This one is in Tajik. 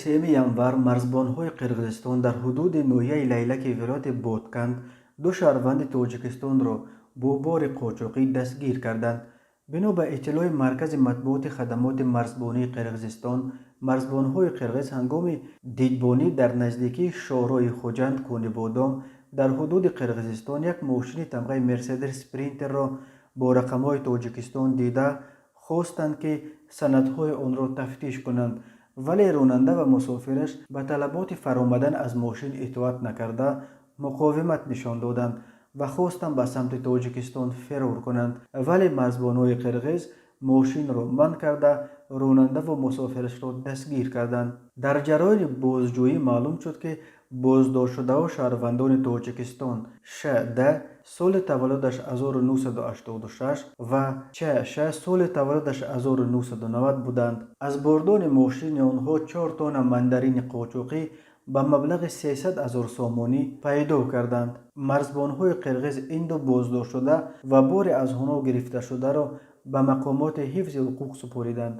3 январ марзбонҳои Қирғизистон дар ҳудуди ноҳияи Лайлаки вилояти Боткан ду шаҳрванди Тоҷикистонро бо бори қочоқӣ дастгир карданд. Бино ба иттилои Маркази матбуоти хадамоти марзбонии Қирғизистон, марзбонҳои қирғиз ҳангоми дидбонӣ дар наздикии шоҳроҳи Хуҷанд Конибодом дар ҳудуди Қирғизистон як мошини тамғаи Мерседес Спринтерро бо рақамҳои Тоҷикистон дида, хостанд, ки санадҳои онро тафтиш кунанд, вале ронанда ва мусофираш ба талаботи фаромадан аз мошин итоат накарда, муқовимат нишон доданд ва хостанд ба самти Тоҷикистон фирор кунанд. Вале марзбонҳои қирғиз мошинро манъ карда, ронандаву мусофирашро дастгир карданд. Дар ҷараёни бозҷӯӣ маълум шуд, ки боздоштшудаҳо шаҳрвандони Тоҷикистон Ш. Д., соли таваллудаш 1986, ва Ч. Ш., соли таваллудаш 1990 буданд. Аз бордони мошини онҳо 4 тонна мандарини қочоқӣ ба маблағи 300 ҳазор сомонӣ пайдо карданд. Марзбонҳои қирғиз ин ду боздоштшуда ва бори аз онҳо гирифташударо ба мақомоти ҳифзи ҳуқуқ супориданд.